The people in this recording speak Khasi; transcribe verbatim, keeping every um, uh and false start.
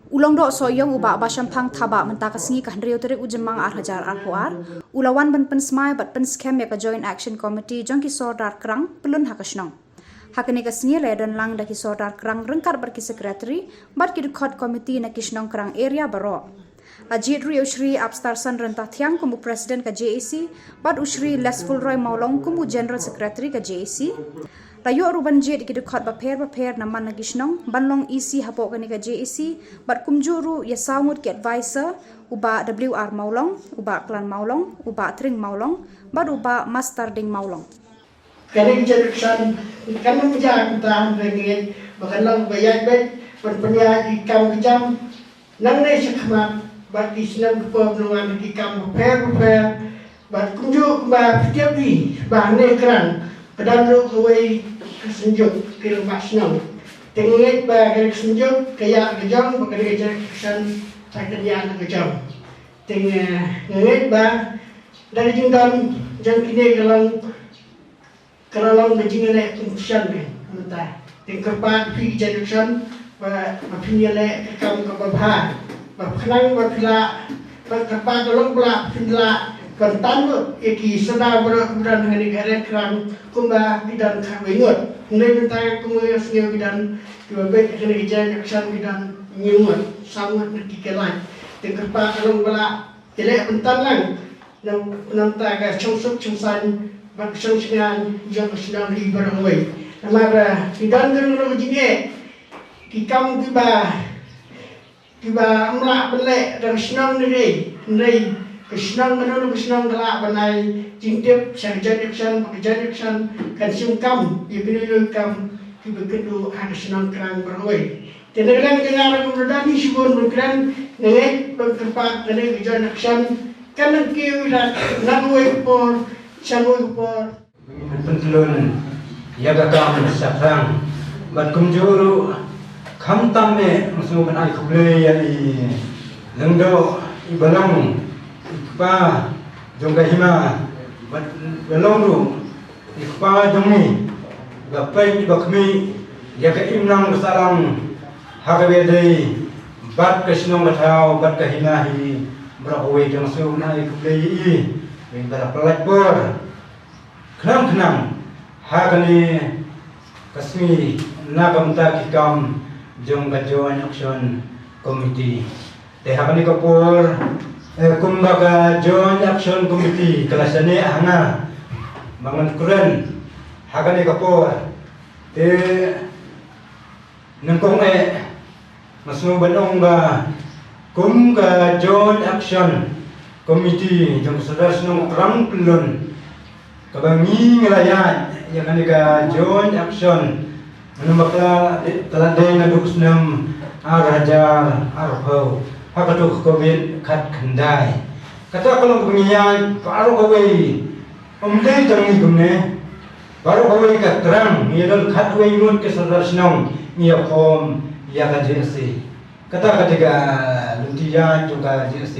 U Longdoh Sohiong u Bah Bashemphang Thabah mynta ka sngi ka hynriew tarik u Jymmang ar hajar arphew ar u la wan ban pynsmai bad pynskhem ïa ka Joint Action Committee jong ki Sordar Krang pyllun ha ka shnong. Ha kane ka sngi la ïadon lang da ki Sordar Krang ryngkat bad ki Secretary bad ki dkhot committee na ki shnong Krang area baroh. La jied ruh ïa u Shri Abstarson Ryntathiang kum u President ka J A C bad u Shri Lesful Roy Mawlong kum u General Secretary ka J A C. La ïoh ruh ban jied ïa ki dkhot bapher bapher na man la ki shnong ban long E C hapoh kane ka J A C bad kumjuh ruh ïa saw ngut ki advisor, u Bah W R Mawlong, u Bah Klan Mawlong, u Bah Tring Mawlong bad u Bah Mastarding Mawlong. Kane ka Joint Action kan ym jia kumta, hynrei ngi ngeit ba kan long ba ïaid beit ban pynïaid ïa ki kam ki jam nangne sha khmat bad ki snem ki por ban wan ki kam bapher bapher. Bad kumjuh kumba phi tip hi ba hangne Krang ka don ruh kawei ka Synjuk ki rangbah shnong. Te ngi ngeit ba kane ka Synjuk ka ïaid ka jong ba kane ka Joint Action ka ïaid ka jong. Te ngi ngeit ba da ka jingdon jong kine ka long ka la long ka jingïaleh kumshan ka mynta. Te kyrpad phi ki Joint Action ba, ba phin ïaleh ka kam kaba bha, ba khnang ba phi lah, ba kyrpad ka long ba lah phin lah ban tan lut ïa ki Sordar baroh kiba don ha kane ka area Krang kumba ki don khatwei ngut. Hynrei mynta kum ïa sngew ki don kiba beit ha kane ka Joint Action ki don hynñiew ngut, saw ngut na ki kyllaiñ. Te kyrpad ka long ba lah ïaleh ban tan lang na, na bynta ka shongsuk shongsaiñ bad ka shongshngaiñ jong ka shnong hi baroh kawei. Namar, eh, ki don kano kano ka jingeh, ki kam kiba, kiba ym lah ban leh da ka shnong ne dei, hynrei ka shnong kano kano ka shnong ka lah ban ai jingtip sha ka Joint Action, ba ka Joint Action kan shim kam ïa kino kino ki kam kiba kynduh ha ka shnong Krang baroh kawei. Te na ka liang jong nga ruh kumno da ngi shibun ban kren, nga ngeit ba kyrpad kane ka Joint Action kan nang kiew ïa na kawei ka por sha kawei ka por. Pyntlun ïa ka kam sha Krang bad kumjuh ruh khamtam eh nga sngewbha ban ai khublei ïa i Lyngdoh i ba long i kpa jong ka hima bad ba long ruh i kpa jong ngi ba peit ba khmih ïa ka imlang ka sahlang ha kaba ïadei bad ka shnong ka thaw bad ka hima hi baroh kawei. Te nga sngewbha ban ai khublei ïa i ba la pynlait por khnang khnang ha kane ka sngi na ka bynta ki kam jong ka Joint Action Committee. Te ha kane ka por, eh, kumba ka Joint Action Committee ka la shaniah ha nga ba ngan kren ha kane ka por. Te nyngkong eh nga sngew ban ong ba kum ka Joint Action Committee jong ka Sordar Shnong Krang Pyllun kaba ngi ngi la ïaid ïa kane ka Joint Action, namar ka la, ka la dei naduh snem ar hajar arphew ha kato ka Covid khatkhyndai. Kata ka long kaba ngi ïaid baroh kawei, ym dei tang ngi kumne, baroh kawei ka Krang ngi ïa don khatwei ngut ki Sordar Shnong ngi ïa form ïa ka J A C. Kata ka dei ka lynti ïaid jong ka J A C.